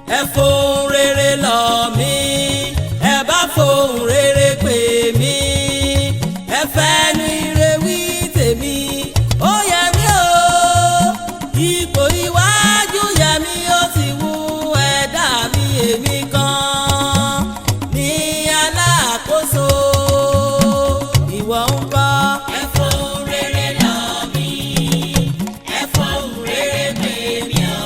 Ẹ fohùn rere lọ̀ mí, ẹ bá fohùn rere pè mí, ẹ fẹ́nu ire wí tèmi. Ó yẹ mí o, ipò iwájú yẹ mí, ó sì wù ẹ̀dá mi. Èmi kan ní alákòóso, ìwọ ń kọ́. Ẹ fohùn rere lọ̀ mí, ẹ fohùn rere pè mí o,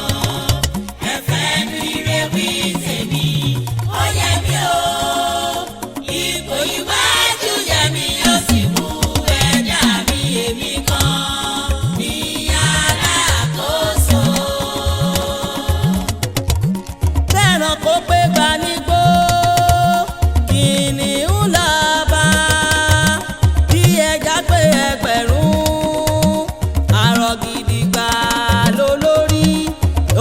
ẹ fẹ́nu ire wí tèmi. Ó yẹ mí o, ipò iwájú yẹ mí, ó sì wù ẹ̀dá mi. Èmi kan ní alákòóso. Bẹ́ẹ̀ràn kó pé gba nígbó, kìnìún lọ́ba. Bí ẹja pé ẹgbẹ̀rún, àrọ̀ gidigba lólórí.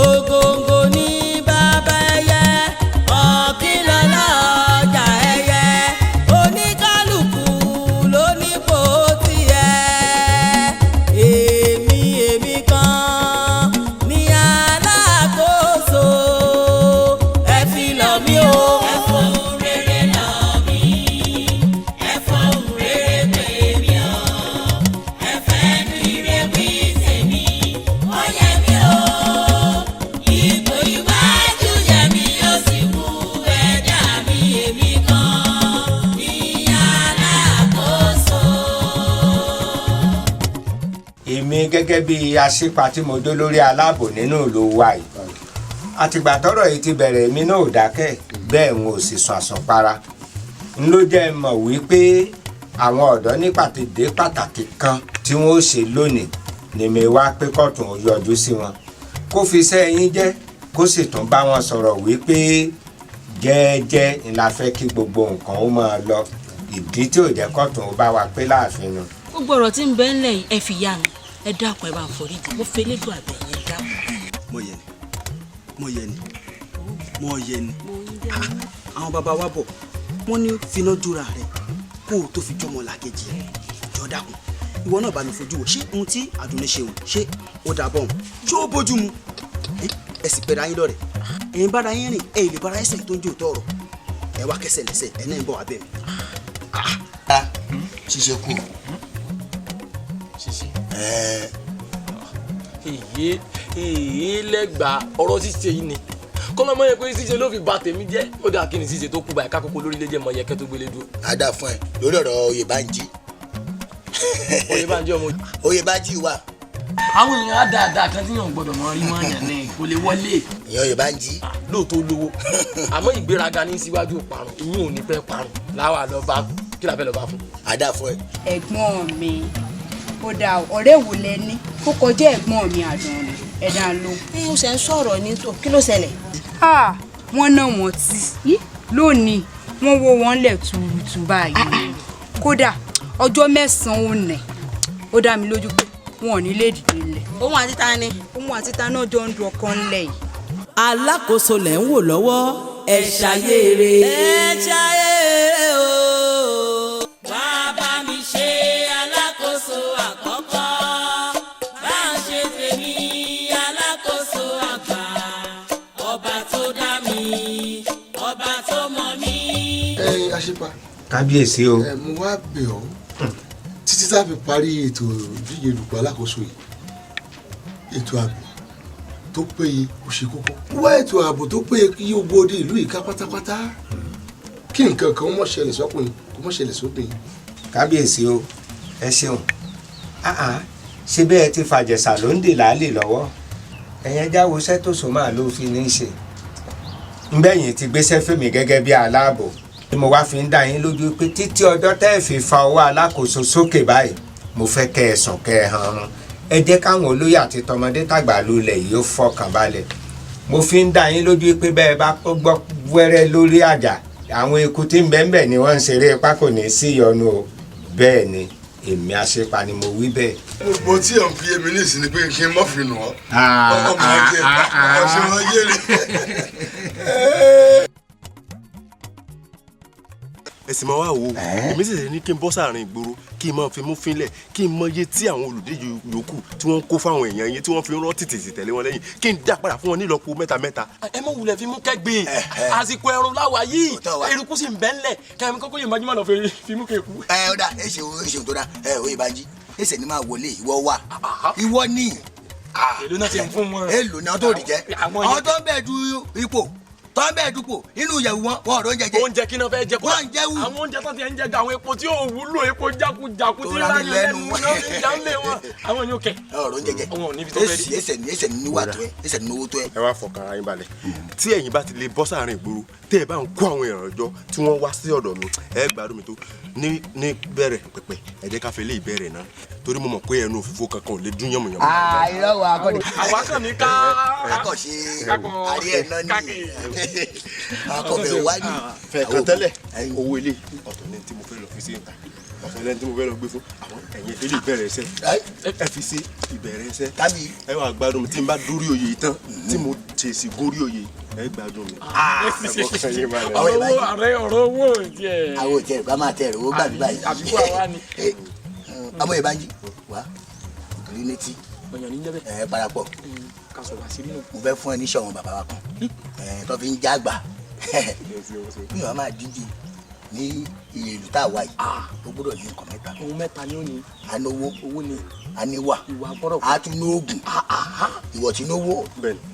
Ògòǹgò ní bàbá ẹyẹ, ọ̀kìlọ́lá ọjà ẹyẹ. Oníkálukú ló nípò tiẹ̀. Èmi kan ní alákòóso, ẹ fi lọ̀ mí o. Ẹ fohùn rere lọ̀ mí, ẹ fohùn rere pè mí o, ẹ fẹ́nu ire wí tèmi. Ó yẹ mí o, ipò iwájú yẹ mí, ó sì wù ẹ̀dá mi. Èmi kan ní alákòóso. Èmi gẹ́gẹ́ bí aṣípa tí mo dó lórí aláàbò nínú ìlú wa yìí, àtìgbà tọ́rọ̀ yìí ti bẹ̀rẹ̀, èmi náà ò dákẹ́, bẹ́ẹ̀ n ò sì sùn àsùnpara. N ló jẹ́ mọ̀ wípé àwọn ọ̀dọ́ ní pàtẹ́dé pàtàkì kan tí wọ́n ó ṣe lónìí ni mi wá pé kọ́tún ó yọjú sí wọn, kó fi iṣẹ́ yín jẹ́, kó sì tún bá wọn sọ̀rọ̀ wípé jẹ́ẹ́jẹ́ ń la fẹ́ kí gbogbo nǹkan ó máa lọ. Ìdí tí ò jẹ́ kọ́tún ó bá wa pé láàfin nu. Gbogbo ọ̀rọ̀ tí ń bẹ ńlẹ̀ yìí, ẹ fi yá mi. Ẹ dákun, ẹ bá ń foríjì. Mo fẹ́ lédùn àbẹ̀yẹn, dákun. Mo yẹ ni, mo yẹ ni, mo yẹ ni. Àwọn bàbá wa bọ̀, wọ́n ní finá jóra rẹ̀ kó o tó fi jọmọ làkejì rẹ̀. Jọ, dákun, ìwọ náà bá mi fojú wò. Ṣé ohun tí Àdùnní ṣe òun, ṣé ó dà bọ̀ òun? Ṣé ó bójú mu? Ẹ sì pẹ̀lú ayín lọ́rẹ̀, ẹ̀yin bára yín rìn, ẹ̀ lè bára ẹsẹ̀ tó ń jò tọ̀rọ̀. Ẹ wá kẹsẹ̀ lẹ́sẹ̀, ẹ náà ń bọ̀ wá bẹ̀ mí. Ṣíṣe kù. Ṣíṣe. Ẹẹ. Èyí èyí lẹ́gbàá ọ̀rọ̀ ṣíṣe yìí ni kọ́lọ́mọ yẹn pé ṣíṣe ló fi ba tèmi jẹ́. Ó dáa, kí ni ṣíṣe tó kú báyìí kákòókò lórí ilé jẹ́ mọ yẹkẹ́ tó gbélé dúró. Á dà fún ẹ lórí ọ̀rọ̀ Oyèbánjí. Oyèbánjí ọmọ. Oyèbánjí wà. Àwọn èèyàn á dáadáa kan tí yàn gbọ́dọ̀ mọ rí mọ́ yàn ní kò lè wọlé. Ìyẹn Oyèbánjí. Lóòótọ́ lówó, àmọ́ ìgbéraga ní síwájú parun. Ìyún ò ní fẹ́ parun láwa lọ bá kí la fẹ́ lọ bá fún. Á dà fún ẹ. Ẹ̀gbọ́n mi, ó dáa. Ọ̀rẹ́ wo lẹ ní kó kọjá ẹ̀gbọ́n mi Àdùnní? Ẹ̀dá ló. Ẹ ó ṣe ń sọ̀rọ̀ ní tó, kí ló ṣẹlẹ̀? Wọ́n náà wọ́n tí lónìí, wọ́n wó wọn lẹ̀ tuurutu báyìí. Kódà ọjọ́ 9 ò nẹ̀, ó dá mi lójú pé wọn ò ní lè dìde lẹ̀. Òun àti ta ni? Òun àti ta náà jọ ń du ọkọ ńlẹ̀ yìí. Alákòóso lẹ̀ ń wò lọ́wọ́, ẹ ṣàyèrè. Ẹ ṣàyèrè o. Wá bá mi ṣe alákòóso àkọ́kọ́, bá ń ṣe tèmi alákòóso àgbà, ọba tó dá mi, ọba tó mọ̀ mí. Ẹ Aṣípa. Kábíyèsí o. Ẹ mo wá bẹ̀ ọ́, títí tá a fi parí ètò ìdíje olùkọ́ alákòóso yìí, ètò ààbò tó péye ó ṣe kókó. Wá ètò ààbò tó péye kí gbogbo odi ìlú yìí ká pátápátá, kí nǹkan kan má ṣẹlẹ̀ sọ́kùnrin, kó má ṣẹlẹ̀ sóbìnrin. Kábíyèsí o, ẹ ṣeun. Ṣé bẹ́ẹ̀ ti fàjẹ̀sà ló ń dè láàlè lọ́wọ́? Ẹ̀yẹn jáwo iṣẹ́ tó so máa ló fi ní í ṣe nbẹ̀yìn ti gbéṣẹ́ fèmí gẹ́gẹ́ bí aláàbò tí mo wá fi ń dá yín lójú pé títí ọjọ́ tẹ́ ẹ fi fa owó alákòóso sókè báyìí, mo fẹ́ kẹ́ ẹ sùn kẹ́ ẹ hàn án. Ẹ jẹ́ káwọn olóyè àti tọmọdé tàgbà lulẹ̀ yìí ó fọkàn balẹ̀. Mo fi ń dá yín lójú pé bẹ́ẹ̀ bá gbọ́ wẹ́rẹ́ lórí àjà, àwọn eku tí ń bẹ ń bẹ ni wọ́n ń ṣeré ipá, kò ní sí ìyọnu o. Bẹ́ẹ̀ ni, èmi àṣepa ni mo wí bẹ́ẹ̀. Gbogbo tí ò ń fi èmi ní ìsinmi pé kí n mọ̀ fi nù ọ́, ọmọ ajé ọ̀ṣun ajé rẹ̀. Ẹ sì máa wá wò ó, èmi sì ní kí n bọ́ sáàrin ìgboro, kí n máa fi mú fínlẹ̀, kí n mọ iye tí àwọn olùdíje yòókù tí wọ́n ń kó fáwọn èèyàn yẹn tí wọ́n fi ń rọ́ tètè tẹ̀lé wọn lẹ́yìn, kí n dá padà fún wọn nílọ́po mẹ́ta mẹ́ta. Ẹ mọ̀ wulẹ̀ fi mú kẹ́gbìn, àsìkò ẹ̀rùn láwa yìí, eruku sì ń bẹ́ ńlẹ̀ kẹ́mi kókó yìí májúmọ́ lọ fi mú kẹ́kù. Ẹ ọ̀dà, ẹ ṣeun, ẹ ṣeun tó dá ẹ. Oyèbánjí, ẹsẹ̀ ni máa wọlé, ìwọ wà, ìwọ ní. Èló náà ti ń fún wọn. Èló náà tó rí jẹ, àwọn tó ń bẹ̀ du ipò, tó ń bẹ̀ dupò inú ìyẹ̀wù wọn, wọn ò rò oúnjẹ jẹ. Oúnjẹ kí náà fẹ́ jẹ? Wọ́n ń jẹ́ wù. Àwọn oúnjẹ tó ti ń jẹ gan, àwọn epo tí yóò wúlò, epo jákujáku tí rání lẹ́nu náà fi já ń lé wọn, àwọn yóò kẹ. Ọ̀rọ̀ oúnjẹ jẹ. Àwọn ò níbi tó fẹ́ Èsì ẹsẹ̀ ní ẹsẹ̀ ní wà tó ẹ, ẹsẹ̀ ní owó tó ẹ. Ẹ wá fọkàn ara yín balẹ̀, tí ẹ̀yin bá ti lè bọ́ sáàrin ìgboro, tẹ́ ẹ bá ń kó àwọn èèyàn jọ tí wọ́n wá sí ọ̀dọ̀ mi, ẹ gbádùn mi tó ní ní bẹ̀rẹ̀ pẹ̀pẹ̀. Ẹ jẹ́ ká fi lè bẹ̀rẹ̀ náà, torí mo mọ̀ pé ẹnu òfìfo kankan ò lè dún yànmùyànmù. Irọ́ wa akọ́ni. Àwa kàn ní ká. Akọ̀ṣe àrí ẹ̀ náà ní akọ̀bẹ̀ wá ní. Fẹ̀ kan tẹ́lẹ̀, owó ilé ọ̀tọ̀ ní tí mo fẹ́ lọ fi sí ìta, ọ̀tọ̀ lẹ́ni tí mo fẹ́ lọ gbé fún àwọn ẹ̀yìn ìfẹ́ lè bẹ̀rẹ̀ ẹsẹ̀, ẹ fi sí ìbẹ̀rẹ̀ ẹsẹ̀. Ẹ wà gbádùn mi tí n bá dórí oyè yìí tán, tí mo tèsì górí oyè, ẹ gbádùn mi. Ọ̀rọ̀ owó ààrẹ, ọ̀rọ̀ owó díẹ̀. Àwọn ò tiẹ̀ bá máa tẹ̀ owó gbà mí báyìí. Àbí wà wá ni. Ọmọ Oyèbánjí wá òkèlè létí ẹ parapọ̀. Mo fẹ́ fún ẹ níṣẹ́ àwọn bàbá wa kan tó fi ń jágbà bí wọ́n máa díje ní ìlú tá a wà yìí, ó gbọ́dọ̀ ní nǹkan mẹ́ta. Ohun mẹ́ta ni ó ní. A náwó. Owó ni. A níwà. Ìwà gbọ́dọ̀. A tún nóògùn. Ìwọ tí náwó,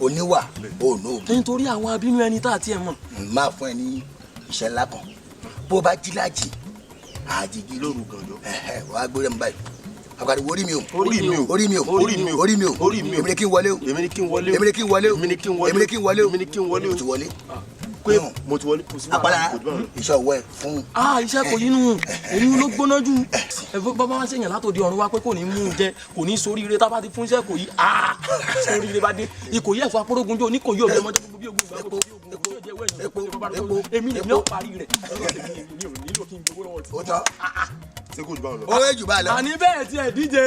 oníwà, ò nóògùn. Nítorí àwọn abínú ẹni tá a tiẹ̀ mọ̀. Máa fún ẹ ní iṣẹ́ ńlá kan, bó bá jí lájì àjèjì lóru gànjọ́. Wàá gbórí mi báyìí, àgbàdo, orí mi o, orí mi o, orí mi o, orí mi o, orí mi o, orí mi o, èmi ni kí n wọlé o, èmi ni kí n wọlé o, èmi ni kí n wọlé o, èmi ni kí n wọlé o, èmi ni kí n wọlé o, èmi ni kí n wọlé o. Mo ti wọlé. Pé mo ti wọlé. Apala iṣẹ́ ọwọ́ ẹ fún. Iṣẹ́ kò yínú èyí ló gbóná jù. Bàbá wa ṣèyàn látòdì ọ̀run wá pé kò ní mú un jẹ, kò ní soríire. Tá a bá ti fún iṣẹ́ kò yí, soríire bá dé ikò yí ẹ̀fọ́ apórógunjó ní kò yí òbí ọmọdé gbogbo bí ogun ìgbà gbogbo bí ogun yóò jẹ wẹ́yìn epo epo èmi lèmi ò parí rẹ̀, èmi ò nílò kí n gbowó lọ́wọ́ tí. Ó tọ́. Ṣé kò jù báwọn lọ. Ó yẹ jù bá lọ. Àní bẹ́ẹ̀ tiẹ̀ díje,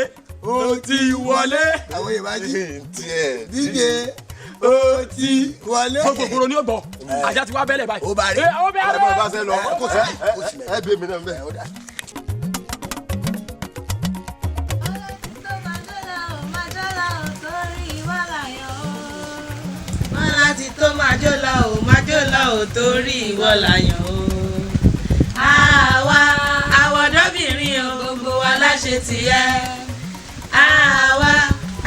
ó ti wọlé. Àwọn yóò bá jí díje, ó ti wọlé. Gbogbo gbòòrò ni ó gbọ́, àjà ti wá bẹ́lẹ̀ báyìí. Ó bá rí. Ẹ àwọn bẹ́ẹ̀ Ẹ bá ṣe lọ, kò sí ẹ bí èmi náà bẹ́ẹ̀. Bọ́lá ti tó máa jó lọ ò, máa jó lọ ò, torí ìwọ làyàn o. Àwa àwọ̀dọ́bìnrin o, gbogbo wa láṣẹ tìyẹ. Àwa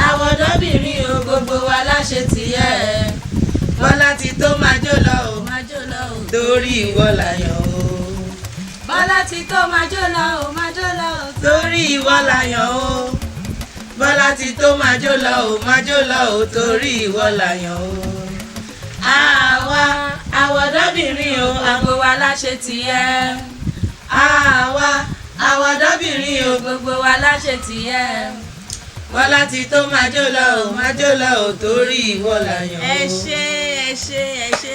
àwọ̀dọ́bìnrin o, gbogbo wa láṣẹ tìyẹ. Bọ́lá ti tó máa jó lọ ò, máa jó lọ ò, torí ìwọ làyàn o. Bọ́lá ti tó máa jó lọ ò, máa jó lọ ò, torí ìwọ làyàn o. Bọ́lá ti tó máa jó lọ ò, máa jó lọ ò, torí ìwọ làyàn o. Àwa àwọ̀dọ́bìnrin o, àgbo wa láṣẹ tìyẹ. Àwa àwọ̀dọ́bìnrin o, gbogbo wa láṣẹ tìyẹ. Bọ́lá ti tó máa jó lọ ò, máa jó lọ ò, torí ìwọ làyàn o. Ẹ ṣé, ẹ ṣé, ẹ ṣé.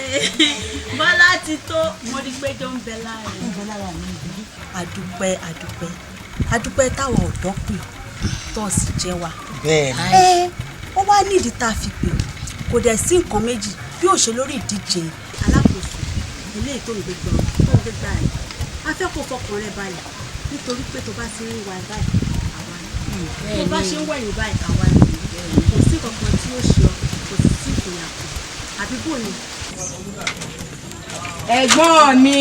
Bọ́lá ti tó, mo rí pé tó ń bẹ lára ń bẹ lára mi ìbílí. Àdúpẹ́, àdúpẹ́, àdúpẹ́ táwọn ọ̀dọ́ pè ọ́ tó sì jẹ́ wa. Bẹ́ẹ̀ni. Ẹ ó wá nídìí tá a fi pè ọ́, kò dẹ̀ sí nǹkan méjì bí ó ṣe lórí ìdíje alákòóso eléyìí tó ń gbé gbọ́ tó ń gbé gbà rẹ̀. A fẹ́ kó fọkàn rẹ balẹ̀, nítorí pé tó bá ti ń wá báyìí àwa ni, tó bá ṣe ń wẹ̀yìn báyìí àwa ni. Kò sí kankan tí ó ṣe ọ, kò sì sí ìfòyà kan àbí bò ni. Ẹ̀gbọ́n mi.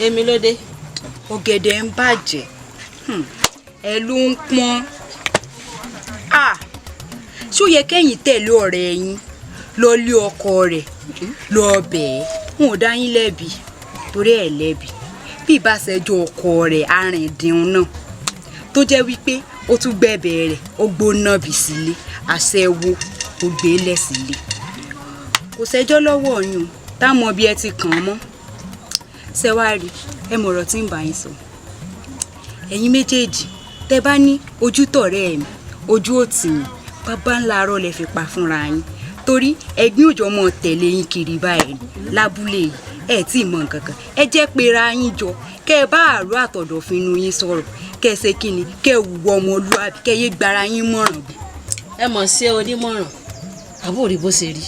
Èmi ló dé. Ọ̀gẹ̀dẹ̀ ń bàjẹ́, ẹ ló ń pọ́n. Ṣó yẹ kẹ́yìn tẹ̀lé ọ̀rẹ́ yín lọ lé ọkọ rẹ̀ lọ bẹ̀ẹ́? N ò dá yín lẹ́bi, torí ẹ̀ lẹ́bi bí ìbáṣẹjọ́ ọkọ rẹ̀ arìndínún náà tó jẹ́ wípé ó tún gbẹ̀bẹ̀ rẹ̀, ó gbóná bì sílé, aṣẹ́wó ó gbé lẹ̀ sílé. Kò sẹ́jọ́ lọ́wọ́ yín táwọn bí ẹ ti kàn án mọ́. Ṣe wá rí ẹ mọ̀rọ̀ tí ń bá yín sọ. Ẹ̀yin méjèèjì tẹ bá ní ojú tọ̀rẹ́ mi, ojú òtì mi, bàbá ńlá arọ́ lẹ fi pa fúnra yín, torí ẹ̀gbin òjò mọ̀ tẹ̀lé yín kiri báyìí lábúlé yìí. Ẹ tí ì mọ nǹkan kan, ẹ jẹ́ pera yín jọ, kẹ́ ẹ bá àrò àtọ̀dọ̀fin inú yín sọ̀rọ̀, kẹ́ ẹ ṣe kí ni, kẹ́ ẹ wùwọ́ ọmọlúwàbí, kẹ́ ẹ yé gbara yín mọ̀ràn bù. Ẹ mọ̀ sí onímọ̀ràn, àbó rí bó ṣe rí.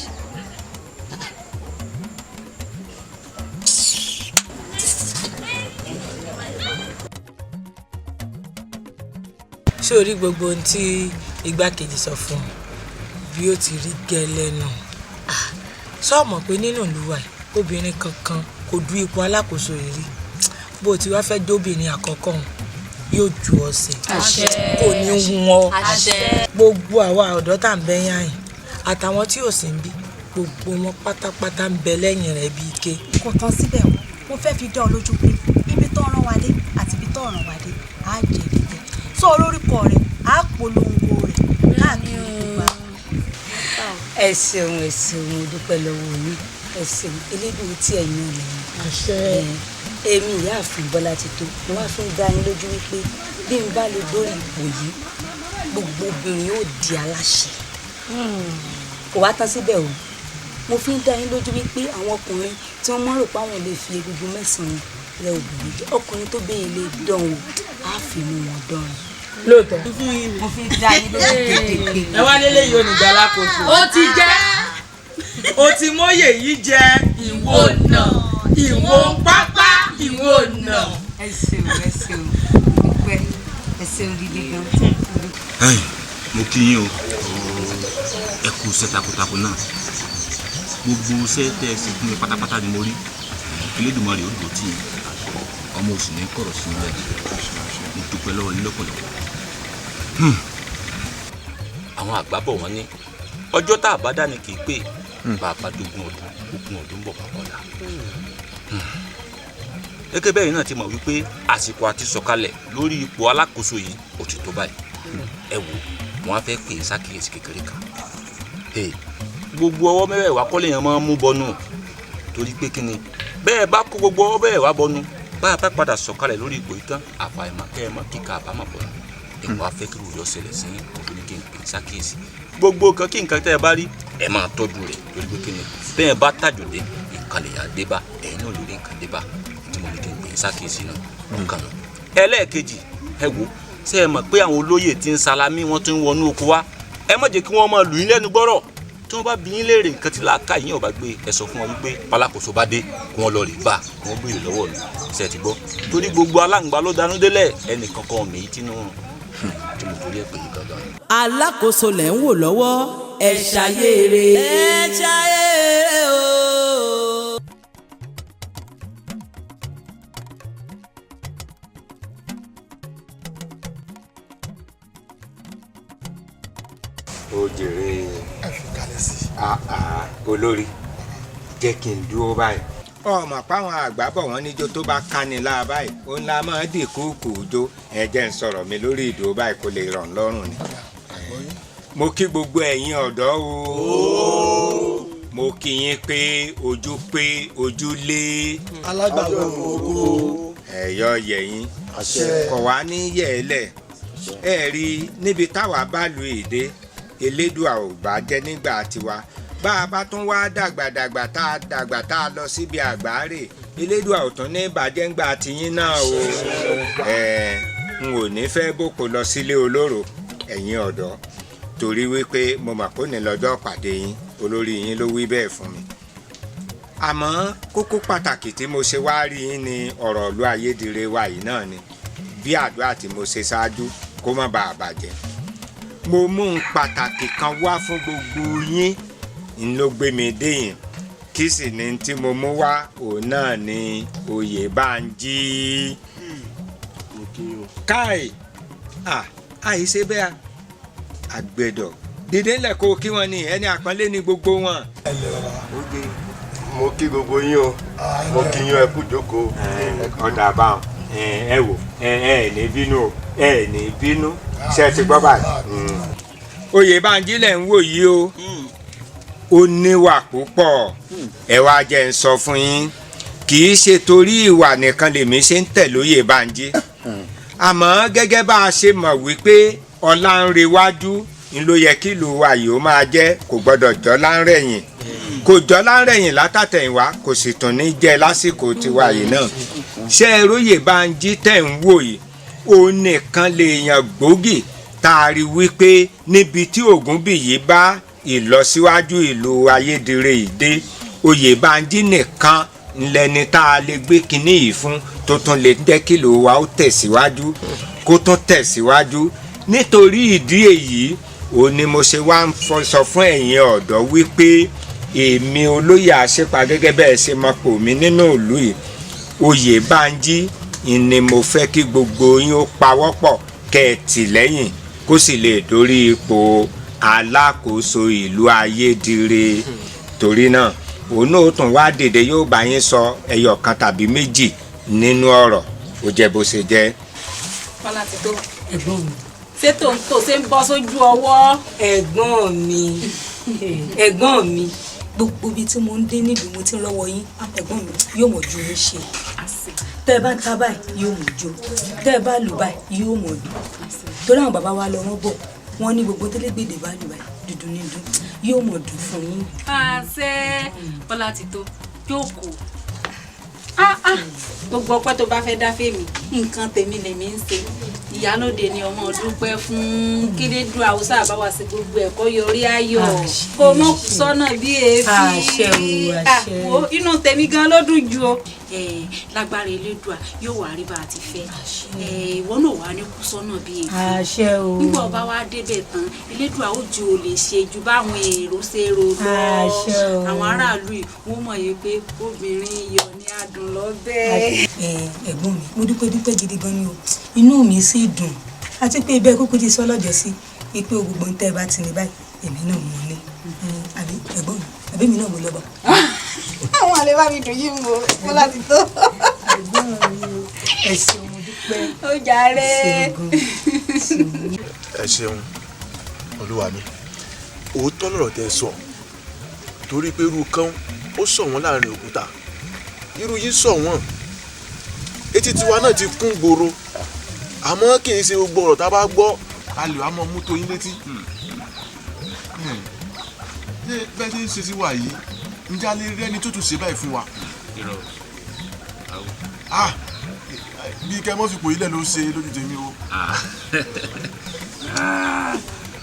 Ṣé o rí gbogbo ohun tí igbákejì sọ fún ọ bí ó ti rí gẹ́lẹ́ nù? Sọ mọ̀ pé nínú ìlú wa yìí, obìnrin kankan kò du ipò alákòóso yìí rí. Bó o ti wá fẹ́ dóbìnrin àkọ́kọ́ òun, yóò ju ọ sí, kò ní hun ọ. Gbogbo àwa ọ̀dọ́ tá à ń bẹ́ yàn yìí àtàwọn tí ò sí ń bí, gbogbo wọn pátápátá ń bẹ lẹ́yìn rẹ̀ bíi ike. Kò tán síbẹ̀ o, mo fẹ́ fi dá ọ lójú pé ibi tó rán wa dé àti ibi tó ràn wá dé, á jẹ́ dídẹ sọ olórúkọ rẹ̀, á polongo rẹ̀ káàkiri gbogbo àwọn. Ẹ ṣeun, ẹ ṣeun, mo dúpẹ́ lọ́wọ́ yín, ẹ ṣeun. Elédùn tí ẹ̀yin ò lẹ́yìn èmi ìyáàfin Bọ́lá ti tó, mo wá fi ń dá yín lójú wípé bí n bá lè dórí ipò yìí, gbogbo obìnrin yóò di aláṣẹ. Kò wá tán síbẹ̀ o, mo fi ń dá yín lójú wípé àwọn ọkùnrin tí wọ́n mọ̀ rò pé àwọn lè fi egungun mẹ́sàn-án rẹ obìnrin jẹ, ọkùnrin tó bẹ́ẹ̀ lè dán o, á fi mú wọn dán. Lóòótọ́. Mo fi ń dá yín lójú kékeré. Ẹ wá lélẹ̀ yìí, onígbà alákòóso. Ó ti jẹ́. O ti mọ́yè yìí jẹ ìwọ nà, ìwọ pápá, ìwọ nà. Ẹ ṣeun, ẹ ṣeun, dúpẹ́, ẹ ṣeun gidi gan. Ẹ̀yin, mo kí yín o, ẹ kú iṣẹ́ takuntakun náà. Gbogbo iṣẹ́ tẹ́ ẹ ṣe fún mi pátápátá ni mo rí. Elédùmarè ó dùn tì yín, ọmọ oṣù ní kọ̀rọ̀ sí ilẹ̀. Mo dúpẹ́ lọ́wọ́ yín lọ́pọ̀lọpọ̀. Àwọn àgbà bọ̀, wọ́n ní ọjọ́ tá a bá dání kì í pé. Bàbá dógún ọdún, ogún ọdún bọ̀ bàbá ọ̀la. Gẹ́gẹ́ bẹ́ẹ̀ náà ti mọ̀ wípé àsìkò àti sọ̀kalẹ̀ lórí ipò alákòóso yìí ó ti tó báyìí. Ẹ wò, wọ́n á fẹ́ pè é sákìyèsí kékeré kan. Gbogbo ọwọ́ mẹ́wẹ̀ẹ̀wá kọ́ lèèyàn máa ń mú bọnú, torí pé kí ni, bẹ́ẹ̀ bá kó gbogbo ọwọ́ bẹ́ẹ̀ wá bọnú, bá a bá padà sọ̀kalẹ̀ lórí ipò yìí tán, àfàìmọ̀ kẹ́ ẹ má kíka àbámọ̀ bọnú. Ẹ̀wọ̀n á fẹ́ kí rúurú ṣẹlẹ̀ sí òfin kí n pè é sákìyèsí. Gbogbo nǹkan kí nǹkan tẹ́ ẹ bá rí, ẹ máa tọ́jú rẹ̀, torí pé kí ni, bẹ́ẹ̀ bá tàjòdè nǹkan lè yà dé bá ẹ̀yin náà, lórí nǹkan dé bá tí mo ní kí n pè é sákìyèsí náà nǹkan nù. Ẹlẹ́ẹ̀kejì, ẹ wò, ṣé ẹ mọ̀ pé àwọn olóyè tí ń salami wọ́n ti ń wọnú oko wa? Ẹ má jẹ́ kí wọ́n máa lù yín lẹ́nu gbọ́rọ̀. Tí wọ́n bá bi yín léèrè nǹkan tí làákà yín ò bá gbé, ẹ sọ fún wọn wípé pálákòóso bá dé, kí wọ́n lọ rè bá kí wọ́n béèrè lọ́wọ́ mi. Ṣé ẹ ti gbọ́? Torí gbogbo aláǹgbá ló danú délẹ̀, ẹnì kankan mi tínú tí mo torí ẹ pè yín gangan. Alákòóso lẹ̀ ń wò lọ́wọ́, ẹ ṣayére. Ẹ ṣayére o. Ó jèrè olórí, jẹ́ kí n dúró báyìí. Ọmọ páwọn àgbà bọ̀, wọ́n níjó tó bá kání láà báyìí, òun la máa dì kúkú jó. Ẹ jẹ́ n sọ̀rọ̀ mi lórí ìdúró báyìí kó lè ràn lọ́rùn ni. Mo kí gbogbo ẹ̀yin ọ̀dọ́ o, mo kí yín pé ojú pé ojú lé. Alágbàdo ogo. Ẹ̀yọ́ yẹ̀yìn kọ̀ wá ní yẹ̀ẹ́lẹ̀. Ẹ rí níbi táwa bá lu èdè, Elédùà ò bá jẹ́ nígbà tiwa, bá a bá tún wá dàgbàdàgbà tá a dàgbà tá a lọ síbi àgbáre, Elédùà ò tún ní bàjẹ́ ńgbà tiyín náà o. Ẹ n ò ní fẹ́ boko lọ sílé olóró ẹ̀yin ọ̀dọ́, torí wípé mo mà kó ní lọ́jọ́ pàdé yín, olórí yín ló wí bẹ́ẹ̀ fún mi. Àmọ́ kókó pàtàkì tí mo ṣe wá rí yín ni ọ̀rọ̀ ìlú Ayédire wa yìí náà ni, bí àdúrà tí mo ṣe ṣáájú kó má bàa bàjẹ́. Mo mú un pàtàkì kan wá fún gbogbo yín n ló gbé mi dé yìí. Kí sì ni tí mo mú wá? Òun náà ni Oyèbánjí. Káì, àìṣe bẹ́ẹ̀, àgbẹ̀dọ̀ dìde ńlẹ̀ kó kí wọ́n ní ẹni àpọ́nlé ní gbogbo wọn. Mo kí gbogbo yín o, mo kí yín, ẹ kú jókòó. Ọ̀dà báwọn, ẹ wò, ẹ ní bínú o, ẹ ní bínú, ṣe ti gbọ́ báyìí? Oyèbánjí lẹ̀ ń wò yìí o, ó níwà púpọ̀. Ẹ wá jẹ́ ń sọ fún yín, kì í ṣe torí ìwà nìkan lèmi ṣe ń tẹ̀lé Oyèbánjí, àmọ́ gẹ́gẹ́ bá a ṣe mọ̀ wípé ọlá ń rewájú ń ló yẹ kí ìlú wa yìí ó máa jẹ́, kò gbọ́dọ̀ jọ́lá ń rẹ̀yìn, kò jọ́lá ń rẹ̀yìn látàtẹ̀yìnwá, kò sì tún ní jẹ́ lásìkò tiwa yìí náà. Ṣé ẹ róyèbánjí tẹ̀ ń wò yìí, òun nìkan lèèyàn gbòógì tá a rí wípé níbi tí Ògúnbíyì bá ìlọsíwájú ìlú Ayédire yìí dé, Oyèbánjí nìkan ńlẹni tá a lè gbé kinní yìí fún tó tún lè jẹ́ kí ìlú wa ó tẹ̀síwájú, kó tún tẹ̀síwájú. Nítorí ìdí èyí ò ní mo ṣe wá ń sọ fún ẹ̀yin ọ̀dọ́ wípé èmi olóyè Àṣepa gẹ́gẹ́ bẹ́ẹ̀ ṣe mọ̀ pò mí nínú ìlú yìí, Oyèbánjí ni mo fẹ́ kí gbogbo yín ó pawọ́pọ̀ kẹ́ ẹ tì lẹ́yìn kó sì lè dórí ipò alákòóso ìlú Ayédire. Torí náà òun náà tún wá dìde, yóò bá yín sọ ẹyọ kan tàbí méjì nínú ọ̀rọ̀. Ó jẹ́ bó ṣe jẹ́. Bọ́lá ti tó. Ẹ̀gbọ́n mi. Ṣé tó ń tò ṣe ń bọ́ sójú ọwọ́? Ẹ̀gbọ́n mi, ẹ̀gbọ́n mi, gbogbo ibi tí mo ń dé nílùú mo ti ń rọ́wọ́ yín. Ẹ̀gbọ́n mi, yóò mọ̀ ju yín ṣe. Tẹ́ ẹ bá ta báyìí yóò mọ̀ jó, tẹ́ ẹ bá lù báyìí yóò mọ̀ dùn. Torí àwọn bàbá wa lọ wọ́n bọ̀, wọ́n ní gbogbo télégbèdè bá lù báyìí dúdú ní dùn, yóò mọ̀ dùn fún yín. Àṣẹ. Bọ́lá ti tó, jókòó. Gbogbo ọpẹ́ tó bá fẹ́ dá fèmí, nǹkan tèmi lèmi ń ṣe. Ìyálóde ni ọmọ dúpẹ́ fún kílédùn haúsá àbáwá sí gbogbo ẹ̀kọ́ yọrí ayọ̀, kó mọ̀ kú sọ́nà bí èéfín. Inú tèmi gan ló dùn jù o. Lágbára Elédùà yóò wá rí bá a ti fẹ́, ìwọ náà wà ní kú sọ́nà bí èéfín. Nígbà ọba wa débẹ̀ tán, Elédùà ó ju ò lè ṣe ju báwọn èrò ṣe rò lọ. Àwọn aráàlú yìí wọ́n mọ̀ yìí pé obìnrin iyọ̀ ní adùn lọ́bẹ̀. Ẹ̀gbọ́n mi, mo dúpẹ́ dúpẹ́ gidi gan ni o, inú mi sì dùn. Àti pé ibẹ̀ kúkú ti sọ lọ́jọ́ sí pé gbogbo ń tẹ́ ẹ bá ti ní báyìí èmi náà mo ní. Àbí ẹ̀gbọ́n mi, àbí èmi náà mo lọ́bọ̀. Àwọn àlè bá mi dùn yìí mo Bọ́lá ti tó. Ẹ̀gbọ́n mi, ẹ ṣeun, mo dúpẹ́. Ó jàre. Ẹ ṣeun olúwa mi, òótọ́ lọ̀rọ̀ tẹ́ sọ, torí pé irú kan ó sọ wọ́n láàrin òkúta, irú yìí sọ wọ́n, etí tiwa náà ti kún gbòòrò, àmọ́ kì í ṣe gbogbo ọ̀rọ̀ tá a bá gbọ́ a lè wá mọ mú tó yín létí. Ṣé bẹ́ẹ̀ ṣe ń ṣe sí wa yìí, ǹjẹ́ a lè rí ẹni tó tún ṣe báyìí fún wa? Bí kẹ́ mọ́ fipò ilẹ̀ ló ṣe lójú tèmi o.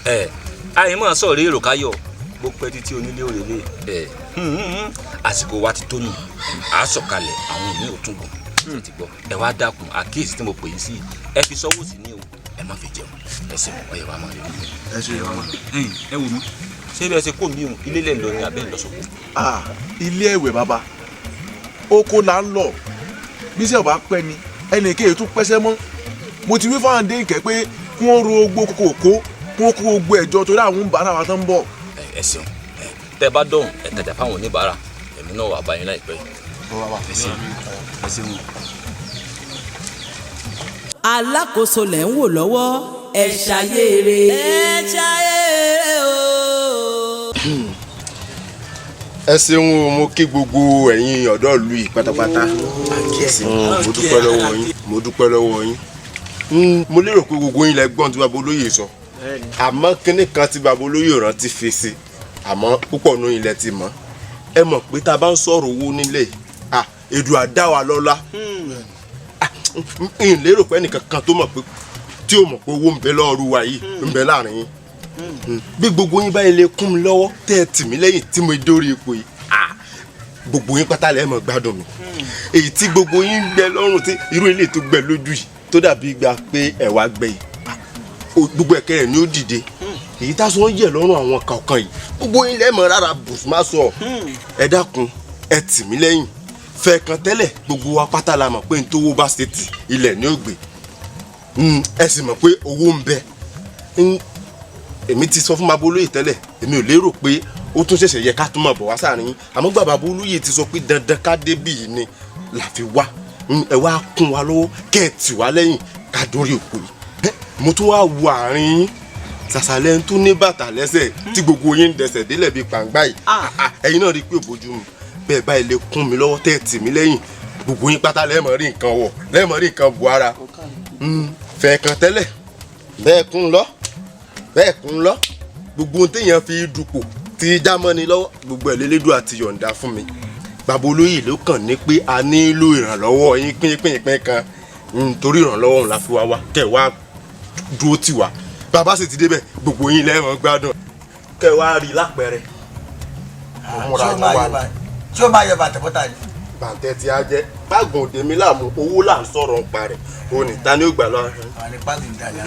Ẹ àyè máa sọ̀rọ̀ èrò káyọ̀ bó pẹ́ títí onílé òrèlé. Àsìkò wa ti tó nù, à á sọ̀kalẹ̀ àwọn òní ò tún gùn ti gbọ́. Ẹ wá dákun, àkíyèsí tí mo pè yín sí, ẹ fi sọ́wọ́ sí ní o, ẹ má fi jẹun. Ẹ ṣeun, ọyẹ wa máa rí mi. Ẹ ṣe wa máa. Ẹ wò mí, ṣé bí ẹ ṣe kó mi hùn ilé lẹ́nu lọ ní abẹ́ ìlọsọ̀kọ. Ilé ẹ̀wẹ̀ bàbá, oko là ń lọ, bí sẹ́ ò bá pẹ́ ni ẹnì kéye tún pẹ́sẹ́ mọ́. Mo ti wí fáwọn dé ìkẹ́ pé kí wọ́n ro ogbó kókó kó kí wọ́n kó gbogbo ẹ̀jọ́ torí àwọn ń bára wa tán ń bọ̀. Ẹ ṣeun, tẹ bá dọ̀hùn ẹ tajà fáwọn oníbàárà, èmi náà wà bá yín láìpẹ́. Ẹ ṣeun. Alákòóso lẹ̀ ń wò lọ́wọ́, ẹ ṣayére. Ẹ ṣayére o. Ẹ ṣeun o, mo kí gbogbo ẹ̀yin ọ̀dọ́ ìlú yìí pátápátá. Mo dúpẹ́ lọ́wọ́ yín, mo dúpẹ́ lọ́wọ́ yín. Mo lérò pé gbogbo yín lẹ gbọ́n tí bàbá olóyè sọ, àmọ́ kinní kan tí bàbá olóyè rántí fèsì, àmọ́ púpọ̀ nínú yín lẹ ti mọ̀. Ẹ mọ̀ pé tá a bá ń sọ̀rọ̀ owó nílé, Èdùà dá wa lọ́lá. N lérò pé ẹnìkan kan tó mọ̀ pé tí ó mọ̀ pé owó ń bẹ lọ́ọ̀rù wa yìí ń bẹ láàrin yín. Bí gbogbo yín báyìí lè kún mi lọ́wọ́ tẹ́ ẹ tì mí lẹ́yìn tí mo dórí ipò yìí, gbogbo yín pátá lẹ́ẹ̀ mọ̀ gbádùn mi. Èyí tí gbogbo yín gbẹ lọ́rùn, tí irú ilé tó gbẹ lójú yìí tó dàbí ìgbà pé ẹ̀wà gbẹ yìí, gbogbo ẹ̀kẹ́ rẹ̀ ni ó dìde. Èyí tá a sọ ń yẹ̀ lọ́rùn àwọn kọ̀ọ̀kan yìí, gbogbo yín lẹ́ẹ̀ mọ̀ rárá bùsùn má sọ. Ẹ dákun, ẹ tì mí lẹ́yìn. Fẹ́ kan tẹ́lẹ̀ gbogbo wa pátá la mọ̀ pé n tówó bá ṣe tì ilẹ̀ ní ògbè. Ẹ sì mọ̀ pé owó ń bẹ. Èmi ti sọ fún bàbá olóyè tẹ́lẹ̀, èmi ò lérò pé ó tún ṣẹ̀ṣẹ̀ yẹ ká tún máa bọ̀ wá sáàrin yín, àmọ́ gbà bàbá olóyè ti sọ pé dandan ká débì yìí ni là fi wá. Ẹ wá kún wa lọ́wọ́ kẹ́ ẹ tì wá lẹ́yìn ká dórí òkú yìí. Mo tún wá wo àárín yín, sàṣàlẹ̀ ń tún ní bàtà lẹ́sẹ̀ tí gbogbo yín ń dẹsẹ̀ délẹ̀ bíi pàǹgbá yìí. Ẹ̀yin náà rí i pé òbójú mu. Bẹ́ẹ̀ báyìí lè kún mi lọ́wọ́ tẹ́ ẹ tì mí lẹ́yìn, gbogbo yín pátá lẹ́ẹ̀mọ́ rí nǹkan wọ̀, lẹ́ẹ̀mọ́ rí nǹkan bu ara. Fẹ̀ẹ̀kan tẹ́lẹ̀ bẹ́ẹ̀ kún lọ, bẹ́ẹ̀ kún lọ, gbogbo ohun téèyàn fi dupò tí já mọ́ ni lọ́wọ́, gbogbo ẹ̀ lélẹ́dùn àti yọ̀ǹda fún mi. Bàbá olóyè ló kàn ní pé a nílò ìrànlọ́wọ́ yín pínpínpín kan, torí ìrànlọ́wọ́ òun la fi wá wá kẹ́ wá dúró tì wá. Bàbá sì ti débẹ̀, gbogbo yín lẹ́ẹ̀mọ́ gbádùn. Kẹ́ wá rí lápẹẹrẹ. Tí ó máa yọ bàtẹ̀ bọ́tà ni. Bàtẹ̀ tí a jẹ́ báàgùn òde mi láàmú, owó là ń sọ̀rọ̀ ń parẹ̀, òní ta ni ó gbà lọ́wọ́. Àwọn ní pàgì ń dàgbà.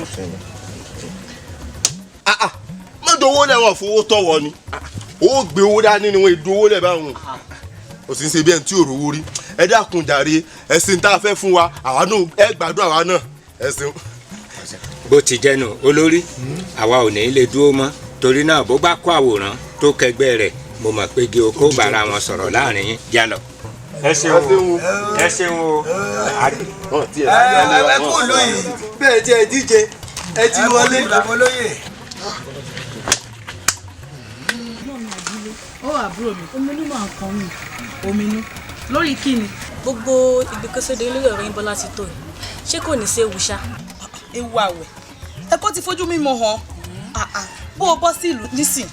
Má dowó lẹ̀, wọ́n fowó tọ̀wọ́ ni. Ó gbé owó dání ni, wọ́n èdè owó lẹ̀ báwọn. O sì ń ṣe bí ẹni tí ò rówó rí. Ẹ dákun jàre, ẹ̀sìn tá a fẹ́ fún wa, àwa náà ẹ gbádùn àwa náà. Ẹ ṣeun. Bó ti jẹ́nu olórí, àwa ò ní lè dúró mọ́, torí náà bó bá kó àwòrán tó kẹgbẹ́ rẹ̀, mo mọ̀ pé gé oko bára wọn sọ̀rọ̀ láàrin yín jálọ. Ẹ ṣeun o, ẹ ṣeun o. Ẹ kú lóyè bẹ́ẹ̀ tí ẹ díje ẹ ti wọlé. Ó àbúrò mi, ominú máa ń kan mi, ominú lórí kíni. Gbogbo ìgbòkèsódò lórí ọ̀rọ̀ yín Bọ́lá ti tó yìí, ṣé kò ní í séwu ṣá? Ewu àwẹ̀ ẹ̀kọ́ ti fojú mímọ́ hàn. Bó o bọ́ sí ìlú nísìn,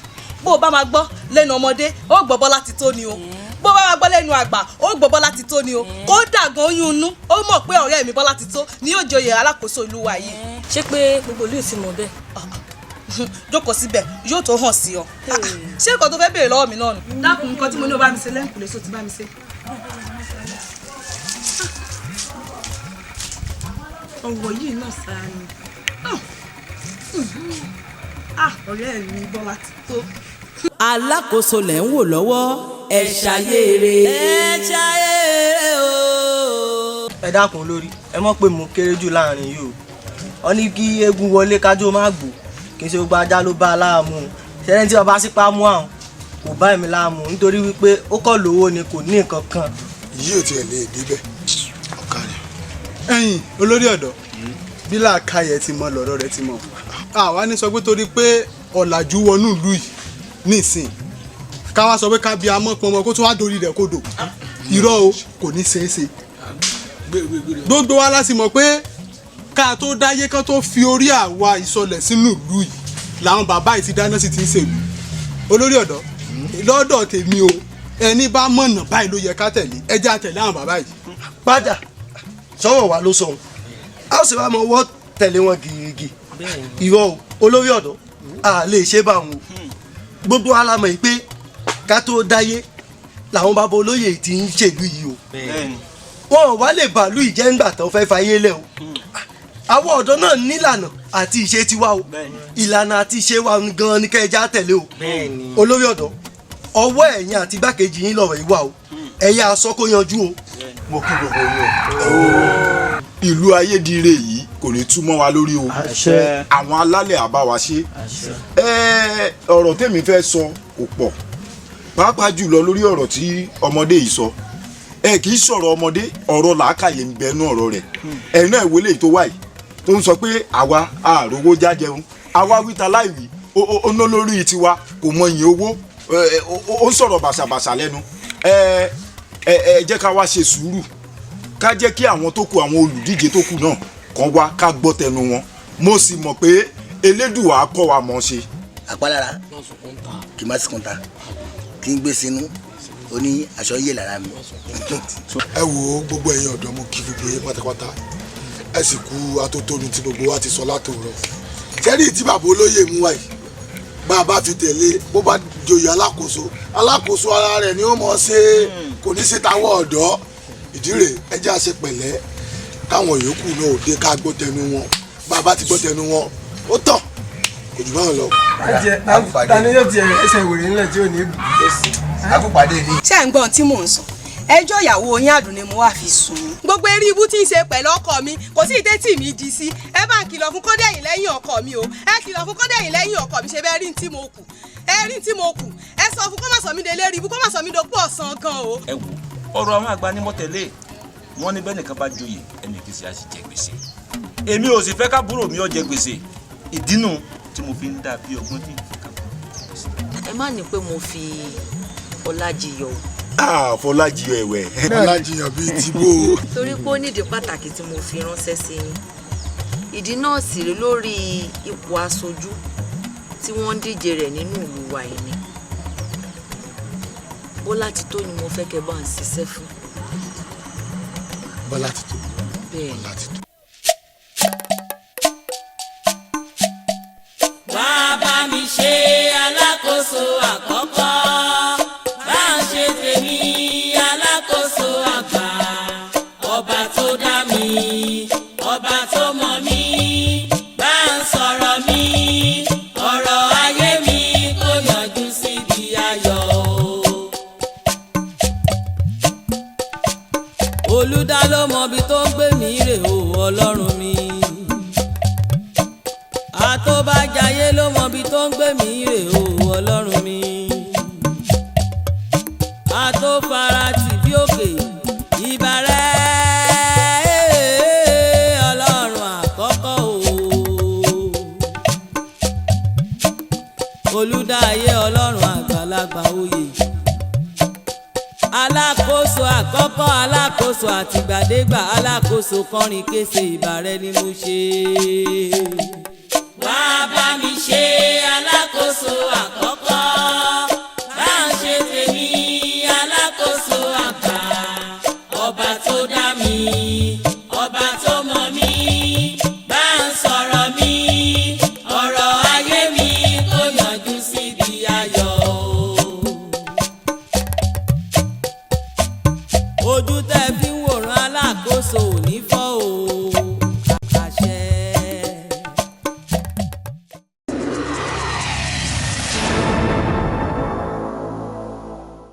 bó o bá máa gbọ́ lẹ́nu ọmọdé, ó gbọ́ Bọ́lá ti tó ni o. Bó o bá máa gbọ́ lẹ́nu àgbà, ó gbọ́ Bọ́lá ti tó ni o. Kódà gan oyún inú ó mọ̀ pé ọ̀rẹ́ mi Bọ́lá ti tó ni yóò joyè alákòóso ìlú wa yìí. Ṣé pé gbogbo ìlú ti mọ̀ bẹ́ẹ̀? Jókòó síbẹ̀, yóò tó hàn sí ọ. Ṣé nǹkan tó fẹ́ béèrè lọ́wọ́ mi náà nù? Dákun, nǹkan tí mo ní o bá mi ṣe lẹ́ǹkùlé, só ti bá mi ṣe? Ọ̀rọ̀ yìí náà sára ni. Ọ̀rẹ́ mi Bọ́lá ti tó. Alákòóso lẹ̀ ń wò lọ́wọ́, ẹ ṣayére. Ẹ ṣayére o. Ẹ dákun lórí, ẹ mọ̀ pé mo kéré jù láàrin yìí o. Wọ́n ní kí eégún wọlé kájọ má gbò, kì í ṣe gbogbo ajá ló bá a láàmú o. Ṣẹlẹ̀ tí bàbá sípà mú àwọn kò bá èmi láàmú, nítorí wípé ó kọ̀ lówó ni, kò ní nǹkan kan. Yìí ò tiẹ̀ lè débẹ̀ ọ̀ka rẹ̀. Ẹ̀yin olórí ọ̀dọ́, bí làákàyè ti mọ lọ́rọ̀ rẹ ti mọ, àwa ní sọ pé torí pé ọ̀làjú wọnú ìlú yìí nísìn, ká wá sọ pé ká bí amọ́ pọnmọ kó tún wá dorí rẹ̀ kodò. Irọ́ o, kò ní ṣeé ṣe. Gbogbo wa láti mọ̀ pé ká tó dáyé, kán tó fi orí àwa ìsọlẹ̀ sínú ìlú yìí làwọn bàbá yìí ti dáná sí ti ń ṣèlú. Olórí ọ̀dọ́, lọ́dọ̀ tèmi o, ẹni bá mọ̀nà báyìí ló yẹ ká tẹ̀lé. Ẹ jẹ́ àtẹ̀lé àwọn bàbá yìí. Padà sọ́wọ́ wa ló sọ òun, a ó sì wá mọ ọwọ́ tẹ̀lé wọn gírígì. Irọ́ o, olórí ọ̀dọ́, a lè ṣe bá wọn o. Gbogbo wa la mọ̀ yìí pé ká tó dáyé làwọn bàbá olóyè ti ń ṣèlú yìí o. Wọn ò wá lè bàálù ìjẹ́ngbà tán fẹ́ fayé lẹ̀ o. Àwọn ọ̀dọ́ náà nílànà àti ìṣe tiwa o. Ìlànà àti ìṣe wa gan-an ni kẹ́ ẹ já tẹ̀lé o. Olórí ọ̀dọ́, ọwọ́ ẹ̀yin àti igbákejì yín lọ̀rọ̀ yìí wà o. Ẹ̀yà aṣọ kó yanjú o. Mo kí gbogbo yín o. Ìlú ayédire yìí kò ní tú mọ́ wa lórí o. Àwọn alálẹ̀ á bá wa ṣe. Ọ̀rọ̀ tèmi fẹ́ sọ kò pọ̀, pàápàá jùlọ lórí ọ̀rọ̀ tí ọmọdé yìí sọ. Ẹ kì í sọ̀rọ̀ ọmọdé, ọ̀rọ̀ làákàyè ń bẹnu ọ̀rọ̀ rẹ̀. Ẹ̀yin náà ìwé lèyí tó wà yìí tó ń sọ pé àwa àròwó jájẹun, àwa wíta láìwí, ó ná lórí tiwa, kò mọ iye owó, ó ń sọ̀rọ̀ bàṣàbàṣà lẹ́nu. Ẹ ẹ jẹ́ ká wá ṣe sùúrù, ká jẹ́ kí àwọn tó kù, àwọn olùdíje tó kù náà kàn wá, ká gbọ́ tẹnu wọn. Mo sì mọ̀ pé Elédùà á kọ́ wa mọ̀ ṣe. Àpalára kì í má sìkún ta kí n gbé sínú ó ní aṣọ yé lára mi. Ẹ wo gbogbo ẹ̀yin ọ̀dọ́, mo kí gbogbo yín pátápátá. Ẹ sì kú atótónu tí gbogbo wa ti sọ látòrọ. Sẹ́rí tí bàbá olóyè mú wa yìí, bá a bá fi tẹ̀lé, bó bá joyè alákòóso, alákòóso ara rẹ̀ ni ó mọ̀ ṣe, kò ní ṣe táwọn ọ̀dọ́. Ìdí rẹ̀, ẹ jẹ́ àṣẹ pẹ̀lẹ́, káwọn yòókù náà ò dé, ká gbọ́ tẹnu wọn. Bá a bá ti gbọ́ tẹnu wọn, ó tàn kò jù báwọn lọ. Ta ni yóò ti ẹsẹ̀ ìwèrè ńlẹ̀ tí ò ní bù? Akópàdé ni. Ṣé ń gbọ́n tí mò ń sọ? Ẹjọ́ ìyàwó yín Àdùnní mo wá fi sùn. Gbogbo eré ibú tí ń ṣe pẹ̀lú ọkọ mi, kò sí ìtẹ́tì mi di sí. Ẹ bá ń kìlọ̀ fún kódẹ̀yìn lẹ́yìn ọkọ mi o. Ẹ kìlọ̀ fún kódẹ̀yìn lẹ́yìn ọkọ mi. Ṣe bẹ́ẹ̀ rí tí mo kù, ẹ rí tí mo kù. Ẹ sọ fún kó má sọ mí délé rí ibú, kó má sọ mí dopò ọ̀sán gan o. Ẹ wo ọ̀rọ̀ àwọn àgbà ni mo tẹ̀lé. Wọ́n ní bẹ́ẹ̀ nìkan bá joyè, ẹnì kìí ṣe àṣìjẹ gbèsè. Èmi ò sì fẹ́ kábúrò mi ó jẹ gbèsè. Ìdínú tí mo fi ń dà bí ọgbọ́n tí ìfẹ́ kábúrò mi jẹ gbèsè. Ẹ má ní pé mo fi Ọlájiyọ̀ o. Fọlájiyọ̀ ẹ̀wẹ̀. Fọlájiyọ̀ bíi tìbò. Torí pé ó nídìí pàtàkì tí mo fi ránṣẹ́ sí yín. Ìdí náà sì rí lórí ipò aṣojú tí wọ́n ń díje rẹ̀ nínú ìlú wa yìí ni. Bọ́lá ti tó ni mo fẹ́ kẹ́ bá ń ṣiṣẹ́ fún. Bọ́lá ti tó. Bẹ́ẹ̀. Bọ́lá ti tó. Wá bá mi ṣe alákòóso àkọ́kọ́, bá ń ṣe tèmi alákòóso àgbà. Ọba tó dá mi, ọba tó mọ̀ mí, bá ń sọ̀rọ̀ mi. Àtọ́bàjáyé ló mọ ibi tó ń gbé mi rè o, ọlọ́run mi. Àtọ́faratì bí òkè ìbàrẹ̀, ọlọ́run àkọ́kọ́ o. Olùdáyé, ọlọ́run àgbàlagbà oyè, alákòóso àkọ́kọ́, alákòóso àtìgbàdégbà, alákòóso kọrin kése, ìbàrẹ̀ ni mo ṣe. Wá bá mi ṣe, alákòóso àkọ́kọ́, bá ń ṣe tèmi, alákòóso àgbà, ọba tó dá mi, ọba tó mọ̀ mí, bá ń sọ̀rọ̀ mi, ọ̀rọ̀ ayé mi kó yanjú síbi ayọ̀ o. Ojú tẹ́ fi ń wòran alákòóso ò